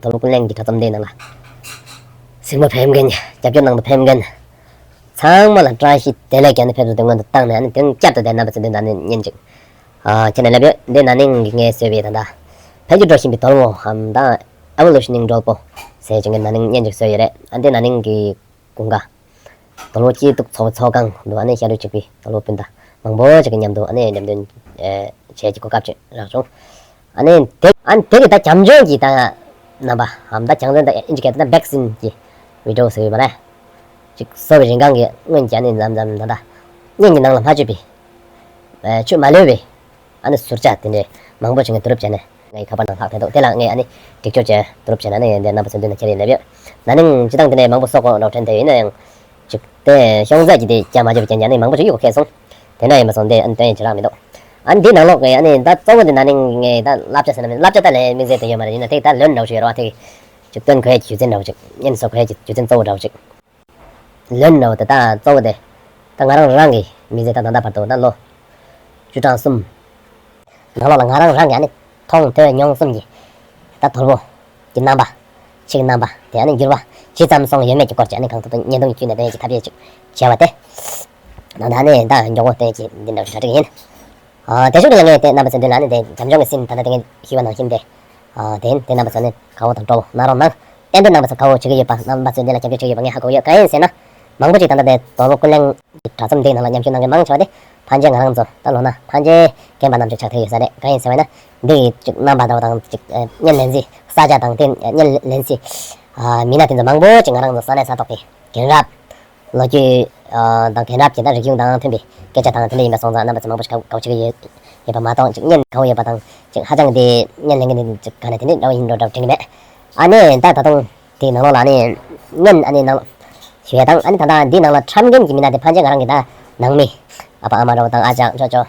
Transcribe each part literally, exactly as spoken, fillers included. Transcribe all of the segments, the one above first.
དོལ་པོ་ཀུན་གླེང་གི་དྲ་ཚོམས་འདིའི་ནང་ལ་གཟིགས་མོ་ཕེབས་མཁན་རྒྱབ་སྐྱོར་གནང་དུ་ཕེབས་མཁན་ཚང་མ་ལ་བཀྲ་ཤིས་བདེ་ལེགས་ཀྱི་ཨ་ནི་ཕེབས་བསུ་དེ་སྔོན་དུ་བཏང་ནས། ཨ་ནི་དེ་བསྐྱར་དུ་དེ་རྣམ་པ་ཚོ་འདི་ན་ནི་བརྙན་ཅིག་ཨ་ཁྱེར་ནས་སླེབས་ཡོད། འདི་ན་ནིང་གི་ངས་བཟོས་པའི་ད་ལྟ་འཕེལ་འགྱུར་འགྲོ་བཞིན་པའི་དོལ་པོའམ་ད་ཨེ་བོ་ལུ་ཤ་ནིང་དོལ་པོ་ཟེར་བྱུང་གི་ན་ནིང་བརྙན་ཅིག་བཟོས་ཡོད་རེད། ཨ་འདི་ན་ནིང་གི་དགུན་ཁ་དོལ་པོ་སྐྱིད་སྡུག་ཚོགས་པའི་ཚོགས་ཁང་དུ་ཨ་ནི་ཤ་རུས་གཅིག་པའི་དོལ་པོ་སྤུན་ཟླ་མང་པོ་ཅིག་གི་མཉམ་དུ་ཨ་ནི་འགྲེམས་སྟོན་ཨེ་བྱེད་ཀྱི་གོ་སྐབས་ཅིག་རག་བྱུང་། ཨ་ནི་དེ་ཨ་ནི་དེ་གི་ད་བྱམས་སྐྱོང་གི་ད་རྣམ་པའམ་ད་བྱམས་སྐྱོང་ད་ཨིན་ཇི་སྐད་ད་བེག་སིན་གྱི་བི་ཌི་ཡོ་ཟེར་གྱི་ཡོད་པ་རེད། ཅིག་བཟོ་བའི་རིང་གང་གི་སྔོན་གྱི་ཨ་ནི་མཚམས་མཚམས་ད་ད་བརྙན་གྱི་ནང་ལ་མ་བཅུག་པའི་ཨེ་ཆུ་མ་ལུད་པའི་ཨ་ནི་ཟུར་བཅད་དེ་འདྲའི་མང་པོ་ཅིག་ངས་བསྡུ་རུབ་བྱས་ནས་ངའི་ཁ་པར་ནང་ལྷག་བསྡད་འདུག་དེ་ལ་ངས་ཨ་ནི་སྒྲིག་སྦྱོར་བྱས་བསྡུ་རུབ་བྱས་ནས་ཨ་ནི་འདིར་རྣམ་པ་ཚོའི་མདུན་ན་ཁྱེར་ཡིན་ལབ་ཡོད། ན་ནིང་སྤྱིར་བཏང་དེ་འདྲའི་མང་པོ་བཟོ་དགོས་འདྲ་བ་དྲན་བསྡད་ཡོད། ཡིན་ན་ཡང་ཅིག་དེ་ཤོང་ཚད་ཀྱི་དེ་རྒྱ་མ་ཆེ་བའི་རྐྱེན་གྱིས་ཨ་ནི་མང་པོ་ཅིག་གཡུག་བཀལ་སོང་། དེ་འདྲ་ཡིན་པ་སོང་སྟེ་ཨ་ནི་དོན་ཡང་ཅི་རག་མི་འདུག་ཨ་ནི་འདིའི་ནང་ལོགས་ཀྱི་ཨ་ནི་ད་གཙོ་བོ་འདི་ན་ནིང་ངས་ད་བསླབ་བྱ་ཟེར་ན་མིན། བསླབ་བྱ་ད་ལས་དམིགས་བསལ་དེ་ཡོད་མ་རེད། ཡིན་ན་དེ་ད་ལོན་འདྲ་བོ་ཞིག་ཡོད་རེད་བ། དེ་ཅིག་སྟོན་དགོས་ཀྱི་རྒྱུ་མཚན་འདྲ་བོ་ཅིག་བརྙན་བཟོ་དགོས་ཀྱི་རྒྱུ་མཚན་གཙོ་བོ་འདྲ་བོ་ཅིག་ལོན་འདྲ་བོ་དེ་ད་གཙོ་བོ་དེ་ད་ང་རང་རང་གི་མི་ཚེ་ད་ད་ལྟ་བར་དུ་ད་ལོ་བཅུ་གྲངས་གསུམ་ནང་ལོགས་ལ་ང་རང་རང་གི་ཨ་ནི་མཐོང་ཐོས་མྱོང་གསུམ་གྱི་ད་དོལ་པོ་གི་རྣམ་པ་ཅིག་རྣམ་པ་དེ་ཨ་ནི་འགྱུར་བ་ཇི་ཙམ་སོང་ཡོད་མེད་ཀྱི་སྐོར་གྱི་ཨ་ནི་གང་ཐུབ་ཐུབ་བརྙན་ཐུང་གི་བརྒྱུད་ནས་དེ་ཡི་ཅིག་ཐབས་ཤེས་ཅིག་བྱས་པ་དེ་ད་ད་ཨ་ནི་ད་མགྱོགས་པོ་དེ་ཅིག་འདི་འདྲ་བོ་གྲ་སྒྲིག་ཡིན། ཨ་དེ་ཤུགས་ལ་ངས་དེ་རྣམ་པ་ཚོའི་མདུན་ལ་ཨ་ནི་དེ་བྱམས་སྐྱོང་གི་སེམས་ད་ལྟ་དེ་ངས་ཞུས་པ་ནང་བཞིན་དེ་ཨ་དེ་ཡིན། དེ་རྣམ་པ་ཚོ་ནི་དགའ་བོ་དང་སྤྲོ་བོ་གནང་རོགས་གནང་། ཏན་ཏན་རྣམ་པ་ཚོ་དགའ་བོ་བྱེད་ཀྱི་ཡོད་པ། རྣམ་པ་ཚོས་འདི་ལ་རྒྱབ་སྐྱོར་བྱེད་ཀྱི་ཡོད་པ་ངས་ཧ་གོ་ཡོད། གང་ཡིན་ཟེར་ན་མང་པོ་ཅིག་ད་ལྟ་དེ་དོལ་པོ་ཀུན་གླེང་གི་དྲ་ཚོམས་འདིའི་ནང་ལ་མཉམ་ཞུགས་གནང་མཁན་མང་ཆེ་བ་དེ་ཕན་ཆད་ང་རང་ཚོ་ད་ལོ་ན་ཕན་ཆད་རྒན་པ་རྣམས་ཅིག་ཆགས་བསྡད་ཡོད་ས་རེད། གང་ཡིན་ཟེར་བ་ཡིན་ན་འདི་གི་ཅིག་རྣམ་པ་འདྲ་བོ་དང་ཅིག་ཨ་བརྙན་ལེན་རྩིས་ས་ཆ་དང་དེ་བརྙན་ལེན་རྩིས་ཨ་མི་སྣ་དེ་ཚོ་མང་པོ་ཅིག་ང་རང་ཚོ་ས་གནས་ས་ཐོག་གི་རྒན་རབས་ལོ་རྒྱུས་ཨ་དང་རྒན་རབས་ཀྱི་ད་རིག་གཞུང་དང་མཐུན་པའི་སྐད་ཆ་དང་དེ་འདྲ་ཡིན་པ་སོང་ཙང་རྣམ་པ་ཚོ་མང་པོ་ཞིག་དགའ་བོ་བྱེད་ཀྱི་ཡོད་ཡོད་པ་མ་གཏོགས་ཅིག་བརྙན་དགའ་བོ་ཡོད་པ་དང་ཅིག་ཧ་ཅང་དེ་བརྙན་ལེན་མཁན་དེ་ཅིག་ག་ནས་དེ་འདྲ་འདྲ་བོ་ཡིན་འགྲོ་འདྲ་བོ་དྲན་གྱི་མེད། ཨ་ནི་ད་ད་དུང་དེའི་ནང་ལོགས་ལ་ཨ་ནི་བརྙན་ཨ་ནི་ནང་ལོགས་ཞུ་ཡས་དང་ཨ་ནི་ད་ལྟ་འདིའི་ནང་ལ་འཁྲབ་མཁན་གྱི་མི་སྣ་དེ་ཕལ་ཆེར་ང་རང་གི་ད་ནང་མི་ཨ་ཕ་ཨ་མ་འདྲ་བོ་དང་ཨ་ཅག་ཅོ་ཅོ་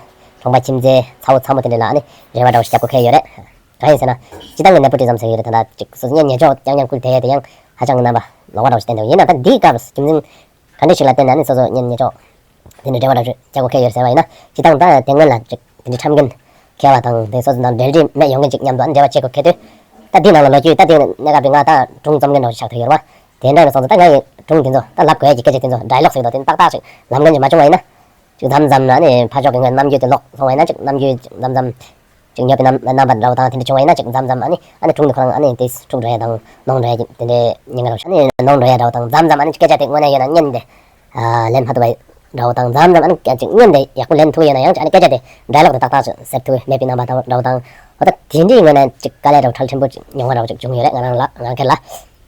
གྲོང་པ་ཁྱིམ་མཚེས་ཚ་བོ་ཚ་མོ་དེ་འདྲ་ལ་ཨ་ནི་རེ་བ་འདྲ་བོ་ཞིག་རྒྱབ་དགོས་ཁེལ་ཡོད་རེད། གང་ཡིན་ཟེར་ན་སྤྱིར་བཏང་གི་ནེ་པོ་ཊི་ཛམ་ཟེར་གྱི་ཡོད་རེད། ད་ལྟ་ཅིག་སོ་སོ་བརྙན་ཉེས་འཇོག་རྐྱང་རྐྱང་བསྐུལ་བསྡད་ཡས་དེ་ཡང་ཧ་ཅང་གི་རྣམ་པ་ལོགས་ཀ་འདྲ་བོ་ཞིག་བསྟན་འདུག་ཡིན་ནའང་ད་འདིའི་སྐབས་རྒྱུ་མཚན་ག་འདྲ་ཞིག་ལ་བརྟེན་ནས་ཨ་ནི་སོ་སོ་བརྙན་ཉེས་འཇོག་དེ་འདྲ་འབྲེལ་བ་འདྲ་བོ་ཞིག་རྒྱག་དགོས་ཁེལ་ཡོད་ཟེར་བ་ཡིན་ན། སྤྱིར་བཏང་ད་དེ་སྔོན་ལ་ཅིག་དེ་འདྲའི་འཁྲབ་མཁན་མཁས་པ་དང་དེ་སོ་སོ་དང་འབྲེལ་འདྲིས་མེད་ཡོང་མཁན་ཅིག་མཉམ་དུ་ཨ་ནི་འབྲེལ་བ་བྱེད་དགོས་ཁེལ་དུས། ད་འདི་ནང་ལ་ལོ་རྒྱུས་ད་དེ་གནས་སྐབས་རིང་ང་ད་སྒྲུང་རྩོམ་མཁན་འདྲ་བོ་ཞིག་ཆགས་བསྡད་ཡོད་རེད་བ། དེ་འདྲ་ཡིན་པ་སོང་ཙང་ད་ང་ཡི་སྒྲུང་དེ་ཚོ་ད་ལབ་དགོས་ཡས་ཀྱི་སྐད་ཆ་དེ་ཚོ་ཌའི་ལོག་ཟེར་གྱི་འདུག་དེ་ཏག་ཏག་ཅིག་ལབ་མཁན་ཅིག་མ་བྱུང་བ་ཡིན་ན། ཅིག་མཚམས་མཚམས་ན་ཨ་ནི་ཕར་ཕྱོགས་ཀྱི་ངའི་རྣམ་འགྱུར་དེ་ལོག་སོང་བ་ཡིན་ན་ཅིག་རྣམ་འགྱུར་མཚམས་མཚམས་ཅིག་ཉོབ་པའི་རྣམ་རྣམ་པ་འདྲ་བོ་དང་དེ་འདྲ་བྱུང་བ་ཡིན་ན་ཅིག་མཚམས་མཚམས་ཨ་ནི་ཨ་ནི་སྒྲུང་དེ་ཁོ་རང་ཨ་ནི་དེ་འཁྲུག་འགྲོ་ཡས་དང་ནོར་འགྲོ་ཡས་ཀྱི་དེ་འདྲའི་ཉེན་ཁ་འདྲ་བོ་ཞིག་ཨ་ནི་ནོར་འགྲོ་ཡས་འདྲ་བོ་དང་མཚམས་མཚམས་ཨ་ནི་སྐད་ཆ་དེ་དངོས་གནས་ཡོད་ན་བརྙན་དེ་ཨ་ལེན་མ་ཐུབ་པ་འདྲ་བོ་དང་མཚམས་མཚམས་ཨ་ནི་ཅིག་བརྙན་དེ་ཡག་པོ་ལེན་ཐུབ་ཡོད་ན་ཡང་ཅིག་ཨ་ནི་སྐད་ཆ་དེ་ཌའི་ལོག་དེ་ཏག་ཏག་ཅིག་གསལ་ཐུབ་མེད་པའི་རྣམ་པ་འདྲ་བོ་དང་། འོ་ད་དེ་འདྲའི་ངོས་ནས་ཅིག་དཀའ་ལས་འདྲ་བོ་ཁྲལ་ཆེན་པོ་ཅིག་མྱོང་བ་འདྲ་བོ་ཅིག་བྱུང་ཡོད་རེད། ང་རང་ལ་ང་རང་སྒེར་ལ།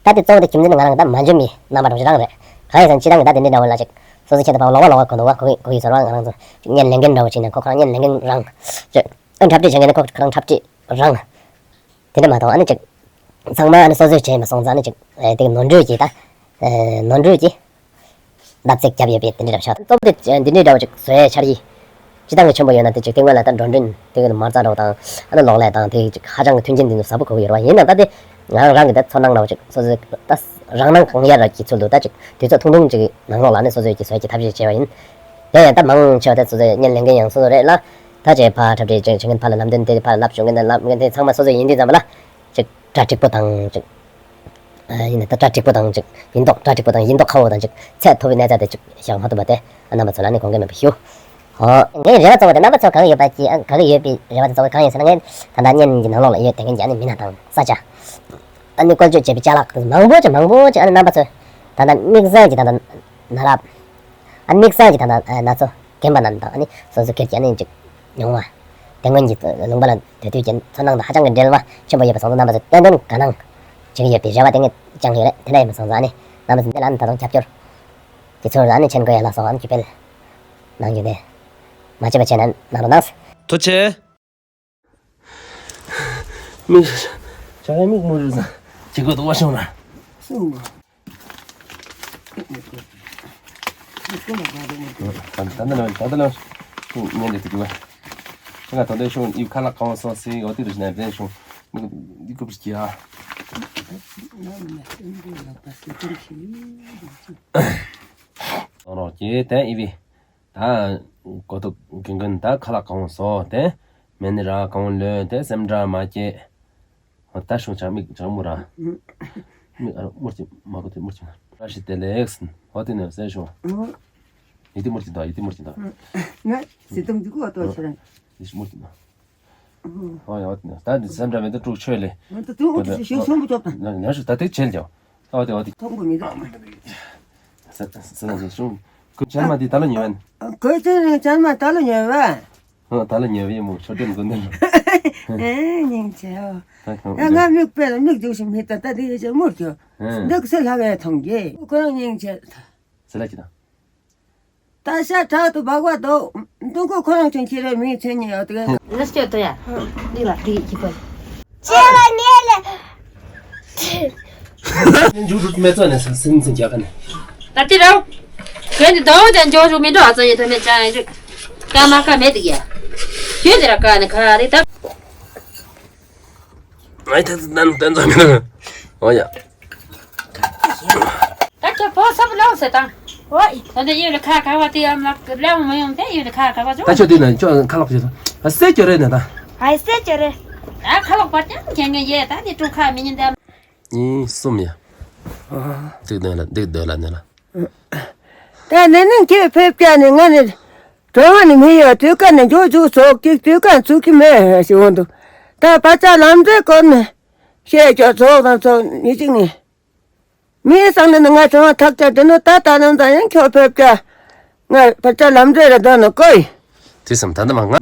ད་དེ་གཙོ་བོ་དེ་རྒྱུ་མཚན་ནི་ང་རང་ད་མ་འཇོན་པའི་རྣམ་པ་འདྲ་བོ་ཞིག་རང་རེད། གང་ཡིན་ཟེར་ན་སྤྱིར་བཏང་གི་ད་དེ་འདྲའི་འདྲ་བོ་ལ་ཅིག་སོ་སོ་ཁྱེད་དེ་ཕར་ལོགས་ཀ་ལོགས་ཀ་གོ་འདུག་བ། གོ་གི་གོ་གི་ཟེར་བ། ང་རང་ཚོ་ཅིག་བརྙན་ལེན་མཁན་འདྲ་བོ་ཅིག་ནས་ཁོ་ཁོ་རང་བརྙན་ལེན་མཁན་རང་ཅིག་འཁྲབ་ཁྲིད་བྱེད་མཁན་ནི་ཁོ་ཁོ་རང་འཁྲབ་ཁྲིད་རང་། དེ་འདྲ་མ་གཏོགས་ཨ་ནི་ཅིག་ཚང་མ་ཨ་ནི་སོ་སོས་བྱས་མ་སོང་ཙང་ཨ་ནི་ཅིག་ཨེ་དེ་གི་ནོར་འཁྲུལ་གྱི་ད་ཨེ་ནོར་འཁྲུལ་གྱི་བརྡབ་གསིག་བརྒྱབ་ཡོད་པའི་དེ་འདྲ་འདྲ་བོ་ཆགས། གཙོ་བོ་དེ་འདི་འདྲའི་འདྲ་བོ་ཅིག་བཟོ་ཡས་འཆར་གཞི་སྤྱིར་བཏང་གི་ཆེན་པོ་ཡོད་ན་དེ་ཅིག་དེ་སྔོན་ལ་ད་འགྲོ་གྲོན་དེ་གི་མ་རྩ་འདྲ་བོ་དང་ཨ་ནི་གློག་ཀླད་དང་དེ་ཅིག་ཧ་ཅང་གི་མཐུན་རྐྱེན་དེ་ཚོ་ཟབ་པོ་དགོས་ཀྱི་ཡོད་རེད་བ། ཡིན་ནའང་ད་དེ་ང་རང་རང་གི་ད་ཚོར་སྣང་འདྲ་བོ་ཅིག་སོ་སོའི་ད་རང་སྣང་གང་ཡག་ར་གྱི་ཚུལ་དུ་ད་ཅིག་དུས་ཚོད་ཐུང་ཐུང་ཅིག་གི་ནང་ལོགས་ལ་ཨ་ནི་སོ་སོས་ཀྱི་བཟོ་ཡས་ཀྱི་ཐབས་ཤེས་བྱས་པ་ཡིན། དེ་ཡང་ད་མང་ཆེ་བ་དེ་སོ་སོའི་བརྙན་ལེན་མཁན་ཡང་སོ་སོ་རེད་ལ། ད་ཅིག་ཕར་འཁྲབ་ཁྲིད་བྱེད་མཁན་ཕར་ལ་ལམ་སྟོན་དེ་ཕར་ལ་ལབ་བྱུང་མཁན་དང་ལབ་མཁན་དེ་ཚང་མ་སོ་སོ་ཡིན་དུས་ཙམ་པ་ལ་ཅིག་གྲ་འགྲིག་པོ་དང་ཅིག་ཨ་ཡིན་ན་ད་གྲ་འགྲིག་པོ་དང་ཅིག་ཡིན་མདོག་གྲ་འགྲིག་པོ་དང་ཡིན་མདོག་ཁ་པོ་དང་ཅིག་ཚད་མཐོ་བའི་གནས་ཚད་དེ་ཅིག་བཞག་མ་ཐུབ་པ་དེ་ཨ་རྣམ་པ་ཚོ་ལ་ནི་དགོངས་འགལ་མེད་པ་ཞུ། ཨོ་ངའི་རེ་བ་གཙོ་བོ་དེ་རྣམ་པ་ཚོ་ག་གི་ཡོད་པ་ཅིག་ཨ་ག་གི་ཡོད་པའི་རེ་བ་དེ་གཙོ་བོ་གང་ཡིན་ཟེར་ན། ངས་ད་ལྟ་བརྙན་གྱི་ནང་ལོགས་ལ་ཡོད་དེ་མཁན་གྱི་ཨ་ནི་མི་སྣ་དང་ས་ཆ་ཨ་ནི་བཀོལ་སྤྱོད་བྱས་པའི་ཅ་ལག་དེ་མང་པོ་ཅིག་མང་པོ་ཅིག་ཨ་ནི་རྣམ་པ་ཚོས་ད་ལྟ་དམིགས་བསལ་གྱི་ད་ལྟ་གནའ་རབས་ཨ་ནི་དམིགས་བསལ་གྱི་ད་ལྟ་ཨ་ན་ཚོ་རྒན་པ་རྣམས་དང་ཨ་ནི་སོ་སོ་སྒེར་གྱི་ཨ་ནི་ཅིག་མྱོང་བ་དེ་སྔོན་གྱི་ལུང་པ་ལ་སྡོད་དུས་ཀྱི་ཚོར་སྣང་དང་ཧ་ཅང་གི་འབྲེལ་བ་ཆེན་པོ་ཡོད་པ་སོང་ཙང་རྣམ་པ་ཚོས་ཏན་ཏན་དགའ་སྣང་བྱེད་ཀྱི་ཡོད་པའི་རེ་བ་དེ་ངས་བཅངས་ཡོད་རེད། དེ་འདྲ་ཡིན་པ་སོང་ཙང་ཨ་ནི་རྣམ་པ་ཚོས་འདི་ལ་ཨ་ནི་ད་དུང་རྒྱབ་སྐྱོར་དེ་ཚོར་ཨ་ནི་མཁྱེན་དགོས་ཡ་ལ་སོགས་ཨ་ནི་སྐུལ་སྤེལ་གནང་རྒྱུ་དེ་མ་བརྗེད་པ་བྱས་ན་གནང་རོགས་གནང་། ཐུགས་རྗེ་ཆེ། མིག་ཆ་ཡ་མིག་མོ་རུ་ཟ། ཅི་གོ་དུ་བ་ཤོང་ན། ད་ད་ལ་ད་ད་ལ་ཉན་དེ་དུ་བ། ང་ད་ལ་ཤོང་ཡུ་ཁ་ལག་གང་སོང་སི་འོ་དེ་རུ་ཞིག་ན་དེ་ཤོང་། མིག་འདི་ཀུ་པར་གྱི་ཨ། རོགས་ཀྱི་དེ་ཨི་བི། ད་གོ་ཐུག་གིན་གིན་ད་ཁ་ལག་གང་བཟོ་དེ་མེད་ནི་ར་གང་ལོས་དེ་སེམས་ཁྲལ་མ་བྱེད། ད་ཤོང་ཅང་མིག་ཅང་མུར་ར། མིག་ཨ་རོ་མུར་ཅིག་མ་གོ་དེ་མུར་ཅིག་ན། བཀྲ་ཤིས་བདེ་ལེགས། འོ་དེ་ནས་ཟེར་ཤོང་། ཡི་དེ་མུར་ཅིག་ད་ཡི་དེ་མུར་ཅིག་ད། ང་ཟི་དུང་ཅིག་གོ་ཏོ་ཤི་རན། ཡི་མུར་ཅིག་ན། ཨོ་ཡ་འོ་དེ་ནས་ད་འདི་སེམས་ཁྲལ་མེད་དུ་དཀྲུག་ཆོས་ལེ། ང་ད་དུང་འོ་དེ་ཤོང་ཤོང་བུ་ཅོག་ད། ང་ང་ཤུ་ད་དེ་ཆེལ་ཀྱང་། ཨོ་དེ་འོ་དེ། ཐོང་གོ་མི་ད། ས་ས་ན་ཤོང་། ཁོ་ཅན་མ་དེ་ད་ལོ་ཉེ་བན། ཁོ་ཅན་ཅན་མ་ད་ལོ་ཉེ་བན། ཨ་ད་ལོ་ཉེ་བའི་མོ་ཆོ་དེ་མགོ་ནས། ཨེ་སྙིང་རྗེ་ཨོ། ད་ཁོང་ཡ་ང་མིག་དཔེ་ལ་མིག་འཇུག་ཤིང་མི་ད་ད་དེ་ཡེ་ཆེ་མུར་ཅོ། ཨེ་འདུག་སེ་ལྷག་ཡ་ཐོང་གི་ཁོ་རང་སྙིང་རྗེ། ཟེར་ལ་ཅི་ད། ད་ཤ་ཁྲག་ཏུ་འབག་པ་དོ། འདུག་ཁོ་ཁོ་རང་ཆུང་ཁྱེད་རའི་མིང་མཚན་ཉིད་ཡོད་དེ། ལགས་སོ་ཏོ་ཡ། འདི་ལ་འདི་གི་པ། ཅེ་ལ་ཉེ་ལེ། འཇུག་རུ་མེ་ཙོ་ནས་སིན་སིན་རྒྱག་ག་ནས། ད་དེ་ར། གན་དེ་དོ་དེ་འཇོག་རུ་མི་འགྲོ་ཨ་ཙོ་ཡེ་ཐོ་མེ་ཅང་ཡེ་རུ། ཀ་མ་ཀ་མེད་དེ་ཡ། ཁྱོད་དེ་ར་ཀ་ནས་ཁ་རེ་ད། ང་ཡི་ཐད་དུ་ནན་ཏན་ཙམ་མིན་འོ་ཡ། ད་ཁྱོད་ཕོ་སབ་ལོག་ཟེར་དང་། ཨོ་ཡི། ད་འདི་ཡུལ་ཁ་ཁ་བ་དེ་ཡ་མ་ལོག་ལེའུ་མ་ཡོང་དེ་ཡུལ་ཁ་ཁ་བ་ཅོ། ད་ཁྱོད་དེ་ནས་ཁྱོད་ཁ་ལོག་ཅི་ད། ཨ་སེ་ཅོ་རེ་ནས་ད། ཨ་སེ་ཅོ་རེ། ད་ཁ་ལོག་པར་ཀྱང་ཁྱེད་ངས་ཡེ་ད་འདི་ཀྲུང་ཁ་མི་ཉན་དེ། གཉིས་གསུམ་ཡ། ཨ་འདི་འདོད་ལ་འདི་འདོད་ལ་འདི་ལ། ད་ནི་ནི་ཁྱེད་ཕེབས་ཀྱང་ནི་ང་ནི། གྲོང་བ་ནི་མི་ཡོད་དུས་ཀ་ནས་འགྱོ་འཇུག་ཚོགས་ཀྱི་དུས་ཀ་ཚུགས་ཀྱི་མེད་ཞེས་འོང་འདུག་ད་བར་ཆ་ལམ་འགྲོའི་སྐོར་ནས་བཤད་ཀྱང་ཚོགས་དང་ཚོགས་ནི་གཅིག་ནི། མིའི་སང་ནས་ནི་ང་གྲོང་བ་ཐག་ཆ་འདི་ནོ་ད་ད་ནམ་ད་ཡང་ཁྱོད་ཕེབས་ཀྱང་ང་བར་ཆ་ལམ་འགྲོའི་ར་འདོན་ནོ་ཀོ་ཡི། དེ་སམ་ད་འདི་མ་ང་།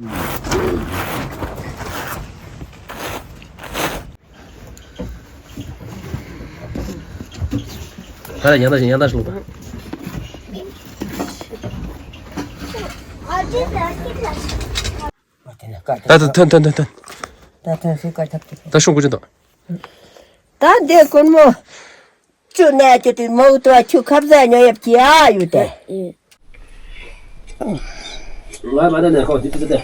ད་ལ་ཡང་ད་ཞིག་ཡང་ད་ཞིག་ལོག་ད། ད་ད་ཐོན་ཐོན་ཐོན་ཐོན། ད་ཐོན་ཤིག་ཀ་ཐག་ཐག་ད་ཤོང་གོ་ཅི་ད། ད་འདི་ཀུན་མོ། ཆུ་ནས་ཆུ་དེ་མོ་ཏོ་ཆུ་ཁབ་ཟ་ཉོ་ཡབ་ཀྱི་ཨ་ཡུ་དེ། ང་མ་ད་ནས་ཁོ་འདི་ཏི་ཏི།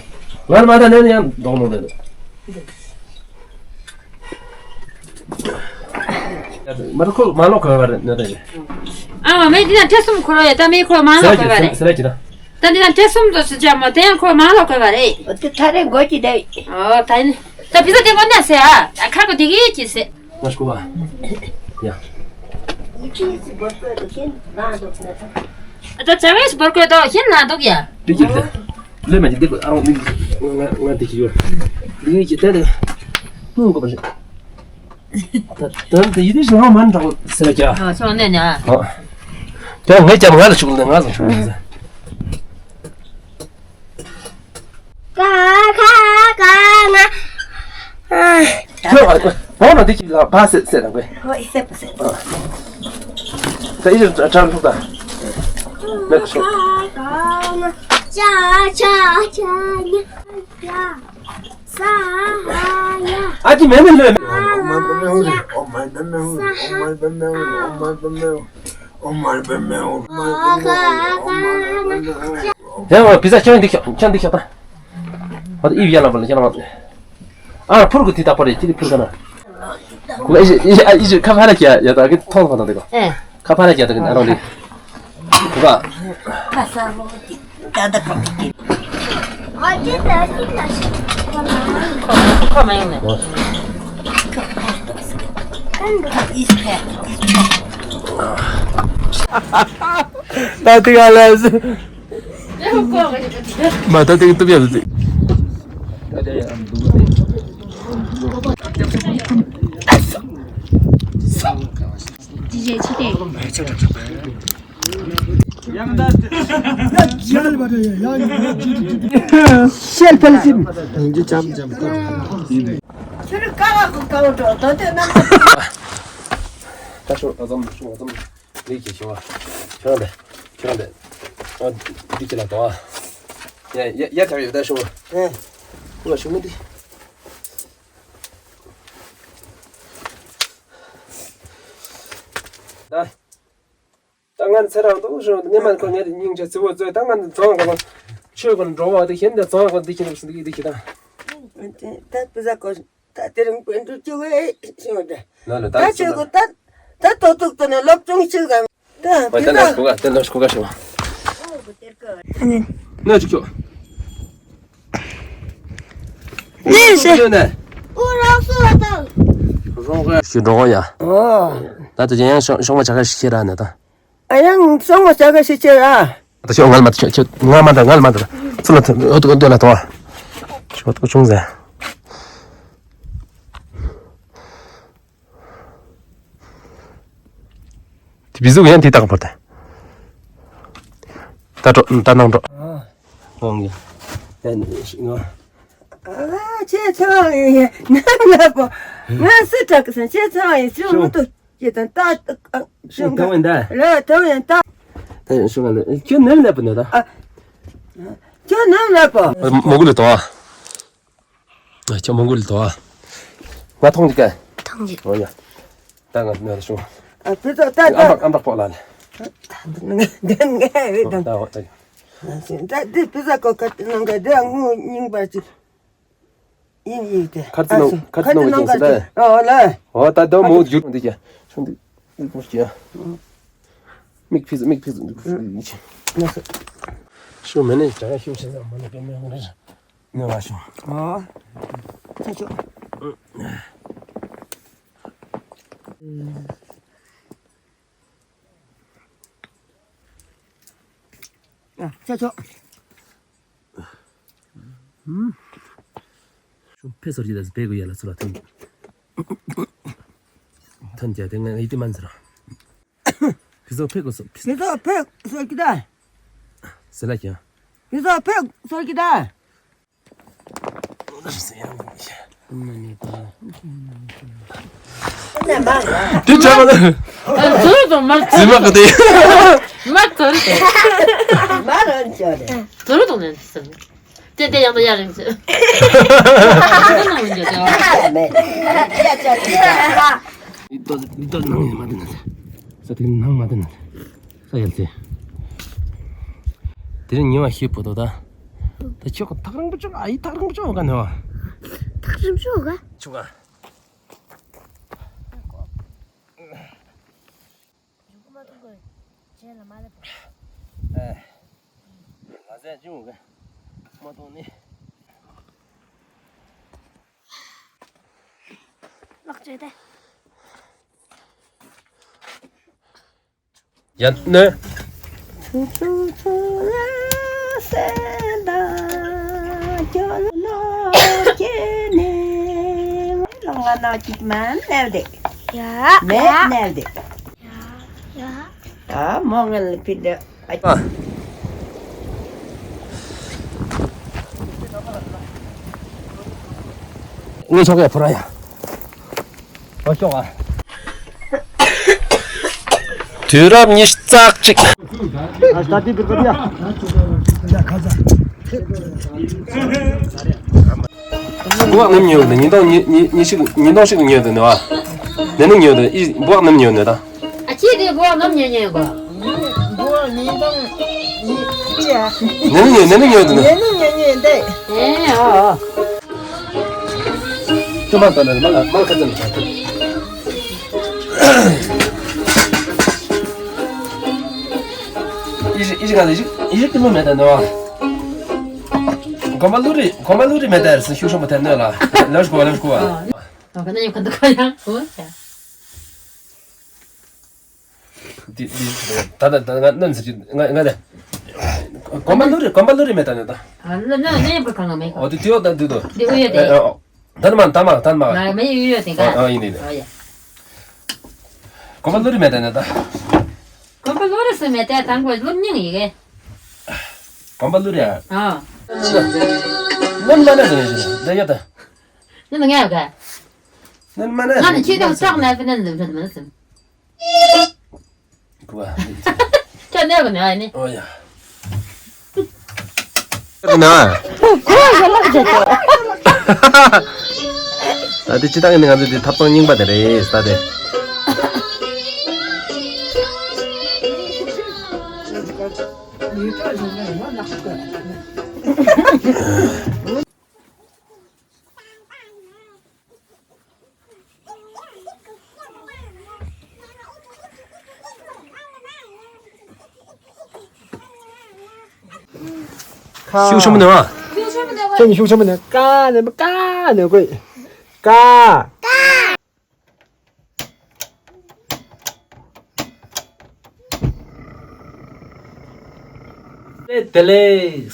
ང་མ་ད་ནས་ཡང་གདོང་ནོ་ནས། མ་ད་ཁོ་མ་ལོག་ག་བ་རེད་ནས་རེད། ཨ་མ་མེ་འདི་ན་ཐེ་སུམ་ཁོ་རོ་ཡ་ད་མེ་ཁོ་མ་ལོག་ག་བ་རེད། ཟེར་ལ་ཅི་ད། ད་འདི་ན་ཐེ་སུམ་དོ་སུ་ཅ་མ་དེ་ཡང་ཁོ་མ་ལོག་ག་བ་རེད། འོ་དེ་ཐ་རེ་འགོ་ཅི་ད། ཨོ་ད་ནི་ད་བི་ཟ་དེ་མོ་ནས་ཟེར་ཨ། ད་ཁ་གོ་འདི་གི་ཅི་ཟེར། ང་ཤུ་བ། ཡ། ཨ་ད་ཅ་བེས་བོར་ཀོ་དོ་ཤིན་ན་དོག་ཡ། འདི་གི་ལེ། ལེ་མ་ཅི་འདི་ཨ་རོ་མི་ང་ང་འདི་གི་ཡོད། འདི་གི་ད་ལེ། ནུ་གོ་པ་ལེ། ད་ད་འདི་ཡི་འདི་ཤོ་མན་འདྲ་ཟེར་ལ་ཀྱ། ཨ་ཤོ་ནེ་ནེ་ཨ། ཨ། ད་ངས་ཀྱ་ང་ལ་ཤུགས་ལ་ང་ཟང་ཤུགས་ལ་ཟེར། ཀ་ཁ་ཀ་ང་། ཨ། ཁྱོད་ཨ་བོ་ན་འདི་གི་ལ་བ་སེ་སེ་དང་པེ། ཧོ་ཨི་སེ་པ་སེ། ཨ། ད་ཨི་ཟེར་ཁྲ་ཁྲ་ལུག་ད། ནག་ཤོ། ཀ་ཁ་ཀ་ང་། ཅ་ཆ་ཆ་ཉ་ཡ། ས་ཧ་ཡ། ཨ་ཅི་མེ་མེ་ལོས་མེ། ཨོ་མ་བེ་མེ་ཧུ་རེ། ཨོ་མ་བེ་མེ་ཧུ་རེ། ཨོ་མ་བེ་མེ་ཧུ་རེ། ཨོ་མ་བེ་མེ་ཧུ་རེ། ཨོ་མ་བེ་མེ་ཧུ་རེ། ཡ་བ་བི་ཟ་ཁྱང་འདི་ཁྱང་འདི་ཁྱང་ད། ཨ་ཨི་བི་ཡ་ལ་བ་ལ་ཁྱང་ལ་བ། ཨ་ཕུར་གུ་ཏི་ད་པོ་རེ་ཅི་ཏི་ཕུར་ག་ན། ཁུ་ཨི་ཨི་ཨི་ཁ་ཕ་ར་ཁྱ་ཡ་ད་གི་ཐོང་ཕ་ད་དེ་གོ། ཨེ། ཁ་ཕ་ར་ཁྱ་ད་གི་ཨ་རོ་འདི། ཁུ་ག། ཁ་ས་མོ་ཏི་ད་ད་ཁ་ཕི་ཏི། ཁོ་མ་ཡོང་ནས། ད་དེ་ག་ལ་སི། མ་ད་དེ་གི་ཏུབ་ཡ་ལ་དེ། ཤེལ་ཕལ་ཅིན། ད་ཤོ་ཨ་ཙམ་ཤོ་ཨ་ཙམ། འདི་གི་ཤོ། ཁྱོད་རང་འདི། ཁྱོད་རང་འདི། ཨ་འདི་གི་ལ་དོ། ཡ་ཡ་ཡ་ཐག་ཡོད་ད་ཤོ། ཨེ། ཁུ་ལ་ཤོ་མི་འདི། ད། ད་ང་ཚེ་རང་དུ་ཤོ་ནི་མ་ཁོ་ངའི་སྙིང་རྗེ་ཚི་བོ་ཚོས་ད་ང་ཚོང་ག་ལ། ཆོས་ག་ལ་འགྲོ་བ་དེ་ཤེས་འདི་ཚོང་ག་འདི་ཤེས་འདི་ཤེས་ད། ད་བི་ཟ་གོ། ད་དེ་རིང་པན་ཏུ་ཅུ་གེ་ཤོ་ད། ལ་ལ་ད་ད་ཆོས་གོ་ད། ད་ཏོ་ཏུག་ཏོ་ནས་སློབ་སྦྱོང་ཞིག་གམ། ད་ཨོ་ད་ལོ་ཤོ་ག་ད་ལོ་ཤོ་ག་ཤོ། ཨ་ནི། ནོ་ཅིག་ཁྱོ། ནི་སེ། ནོ་ནེ། ཨུ་རོགས་སུ་ལ་ད། ཞུ་འགྲོ་ཡ། ཨོ། ད་དུ་ཡང་ཤོང་ཤོང་མ་ཆ་ག་ཤི་ཁྱེར་ར་ནི་ད། ཨ་ཡང་ཤོང་མ་ཆ་ག་ཤི་ཁྱེར་ར། ད་ཤོག་ངལ་མ་ད་ཤོག་ཤོག་ངལ་མ་ད་ངལ་མ་ད། ཚུར་ལ་ཐོན་ཨོ་ཐུག་འདོད་ལ་ཐོ། ཤོག་ཐུག་ཆུང་ཟེ། དེ་བི་ཟུག་ཡང་དེ་བཏགས་པོ་ཏེ། ད་འགྲོ་ད་ནང་འགྲོ། ཨོང་ཡ། ཡ་ནི་ཤི་ནོ། ཨ་ཁྱེད་ཚོ་ཡི་ནང་ལ་པོ། ང་སི་དྲག་སེ་ཁྱེད་ཚོ་ཡི་ཤུ་མུ་ཏུ་ཡི་དང་ད་ཤུ་ཐོང་ཡིན་ད། ལ་ཐོང་ཡིན་ད། ད་ཤུ་ང་ལ་ཁྱོད་ནང་ལ་པོ་ནོ་ད། ཨ་ཁྱོད་ནང་ལ་པོ། མོ་གུ་ལ་ཏོ། ཁྱོད་མོ་གུ་ལ་ཏོ། ང་ཐོང་ཅིག་ག་ཐོང་ཅིག་ཨོ་ཡ། ད་ང་ནོར་སོང་། ཨ་ཕི་ཏོ་ད་ད། ཨམ་པ་ཨམ་པ་པོ་ལ་ལེ། ད་ང་ད་ང་ད་ད། ད་འདི་ཕི་ཏོ་ཀོ་ཁ་ཏི་ནང་ག་ད་ངུ་ཉིང་པ་ཅིག་ཡིན་ཡིན་ཏེ། ཁ་ཏི་ནང་ཁ་ཏི་ནང་ག་ཅིག་ད། ཨོ་ལེ། ཨོ་ད་ད་མོ་གུ་འདི་ཀྱ། ཤོང་འདི་འདི་ཀྱ། མིག་ཕི་ཏོ་མིག་ཕི་ཏོ་འདི་ཀྱ། ཤོ་མེ་ནེ་ཅ་ཤོ་ཆེ་ས་མ་ནེ་པེ་མེ་ངུ་རེ། ནེ་བ་ཤོ། ཨོ། ཅ་ཅོ། ཨ་ཅ་ཅོ། ཨུམ། ཤོ་ཕེ་སོར་གྱི་ད་སི་པེ་གུ་ཡ་ལ་སུ་ལ་ཐོན། ཐོན་ཀྱ་དེ་ང་ཡི་ཏི་མན་ཟེར་ར། ཕི་ཏོ་ཕེ་གུ་སོ། ཕི་ཏོ་ཕེ་སོར་གྱི་ད། སེ་ལ་ཀྱ། ཕི་ཏོ་ཕེ་སོར་གྱི་ད། དེ་ཆ་མ་ད། ཟུར་དུ་མར་ཟི་མ་ག་དེ། མར་ཟུར་དུ། མར་རང་ཅོ་རེ། ཟུར་དུ་ནན་སམ། ཏེ་ཏེ་ཡང་ད་ཡ་རིང་ཅེ། ཏེ་ནང་ཡང་ཅེ། མེ། ཡ་ཅ་ཅི་ད། ཏོ་ཏོ་ནང་ཡང་མ་དེ་ན་ས། ས་དེ་ནང་མ་དེ་ན་ས། ས་ཡལ་ཚེ། དེ་རིང་ཉི་མ་ཤི་བོ་དོ་ད། ད་ཁྱོད་ཁོ་ཐག་རིང་པོ་ཅོག་ཨ་ཡི་ཐག་རིང་པོ་ཅོག་ག་ནི་བ། ཐག་རིང་པོ་ཅོག་ག་ཆུ་ག་ཇུ་གུ་མ་ཐུག་གོ། ཇེ་ལ་མ་ལེབ། ཨེ། ལ་ཟེ་ཇུ་གུ་མ་ཐུག་ནི། ལག་ཇེ་ཏེ། ཡ་ནེ། ཚུ་ཚུ་ཚུ་ལ་སེ་ད་ཅོ་ནོ་ཀེ་ནེ། ལོང་ང་ནོ་ཅིག་མན་ནལ་ཏེ། ཡ། མེད་ནལ་ཏེ། ཡ། ཡ། ཨ་མོ་ངལ་ཕི་ཏེ། ཨ། ངེ་ཆོག་གེ་ཕུ་ར་ཡ། ཨོ་ཆོག་ཨ། དུས་རབས་ཉི་ཤུ་རྩ་གཅིག་བུ་བ་ནམ་ཉོས་ནི། ཉིས་སྟོང་ཉི་ཉི་ཉི་ཤུ་ཉིས་སྟོང་ཞིག་ཉོས་ནི་ནི་བ། ནི་ནི་ཉོས་ནི་ཨི་བུ་བ་ནམ་ཉོས་ནི་ད། ཨ་ཅེ་དེ་བུ་བ་ནམ་ཉོས་ཉོས་གོ། བུ་བ་ཉིས་སྟོང་ཉི་ཤུ། ནི་ནི་ཉོས་ནི་ནི་ཉོས་ནི་ནི། ནི་ནི་ཉོས་ཉོས་ཏེ། ཨེ་ཨོ་ཨོ། ཅོ་མ་ཏོ་ནི་མ་ལ་མ་ཁ་ཙམ་ཁ་ཙམ། ཨི་ཞིག་ཨི་ཞིག་ག་ཨི་ཞིག་ཨི་ཞིག་ཏི་མོ་མེད་ད་ནོ། གོམ་པ་ལུ་རི་གོམ་པ་ལུ་རི་མེད་ད་རེ་སུ་ཤུགས་ཤོང་མ་ཐེན་ནོ་ལ། ལོ་ཤུ་གོ་ལོ་ཤུ་གོ། ཨ་ག་ན་ཡོད་ག་འདུག་ག་ཡང་གོ་ཡ། འདི་འདི་ད་ད་ད་ང་ནན་ཟེར་གྱི་ང་ང་དེ། གོམ་པ་ལུ་རི་གོམ་པ་ལུ་རི་མེད་ད་ནི་ད། ཨ་ན་ན་ནི་བུ་གང་མེད་གོ། ཨོ་དེ་དེ་ཡོད་ད་འདི་དོ། འདི་འོ་ཡོད་དེ། ཨོ་ད་ནི་མ་ད་མ་ད་ནི་མ། ང་མེད་ཡོད་ཡོད་དེ་ག། ཨོ་ཡིན་ཡིན། ཨོ་ཡ། གོམ་པ་ལུ་རི་མེད་ད་ནི་ད། གོམ་པ་ལུ་རི་སུ་མེད་ད་དང་གོ་ལུ་རྙིང་ཡི་གེ། གོམ་པ་ལུ་རི་ཨ། ཨ། ནན་མ་ན་ཟེར་ནི་ཟེར་ད་ཡོད་ད། ནན་ང་ག། ནན་མ་ན་ང་ནི་ཁྱེད་ཀྱང་ལྕགས་ནས་ཕི་ནན་ནན་ནན་ཟེར། གུ་བ། ཁྱེད་ནས་ག་ནས་ཨ་ནི། ཨོ་ཡ། ན། ད་དེ་ཅི་ད་ནི་ང་ཚོ་དེ་ཐབ་ཚང་རྙིང་པ་དེ་རེད་ད་དེ། ཤུགས་ཆེན་པོ་ནས་བ། ཁྱེད་ནི་ཤུགས་ཆེན་པོ་ནས་ཀ་ནས་ཀ་ནས་གོ། ཀ། ཏེ་དེ་ལས།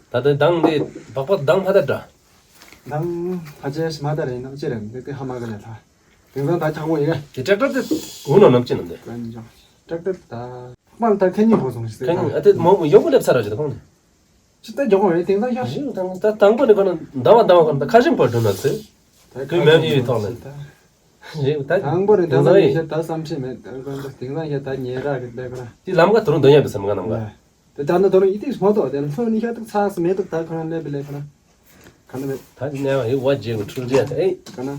ད་ལྟ་མདང་འདི་སྦག་སྦག་མདང་ཕ་ད་འདྲ། མདང་ཕ་ཆེ་ཞིག་མ་ད་རེད་ན་ཅི་རེད་འདི་ཏེ་ཧ་མ་ག་ལས་ད། དེང་སང་ད་ཆག་པོ་ཡིན་ར། དེ་ཊེག་ཊར་དེ་འུ་ནོ་ནམ་ཅི་ནམ་དེ། ཊེག་ཊར་ད། མང་ད་ཁེ་ཉིན་ཧོ་སོང་ཞིག་ཁེ་ཉིན་ཨ་དེ་མོ་ཡོང་གོ་ལེབ་ས་ར་ཅི་ད་ཁོང་དེ། ཅི་ད་ཡོང་གོ་རེད་དེང་སང་ཤ། ཞིག་དང་ད་དང་པོ་ནས་ཁོ་ན་ཟླ་བ་ཟླ་བ་ཁོ་ན་ད་ཁ་ཞིམ་པོ་འགྲོ་ན་ཚེ། ད་དུས་མེད་ཡོད་ཐོག་ལ། ཞིག་ད། དང་པོ་རེད་དེང་སང་ཡིན་ཤ་ད་བསམ་ཤེས་མེད་ད་ཁོ་ན་དེང་སང་ཤ་ད་ཉེ་ར་གི་ད་ཁོ་ན། དེ་ལམ་ཁ་དུ་རུ་འདོན་ཡ་བི་སམ་ག་ནམ་ག། དེ་ད་ནི་དོ་རུང་ཡིད་ཏིག་མོ་ཏོ་དེ་ལྷོ་ནི་ཤ་ཏུག་ཚགས་སུ་མེད་ཏུག་ད་ཁོ་ན་ལེབ་ལེབ་ཁོ་ན། ག་ན་མེད། ད་ནས་བ་ཡི་བ་རྗེ་གི་འཕྲུལ་རྗེ་ཨེ། ག་ན།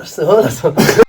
སོ་ལ་སོ།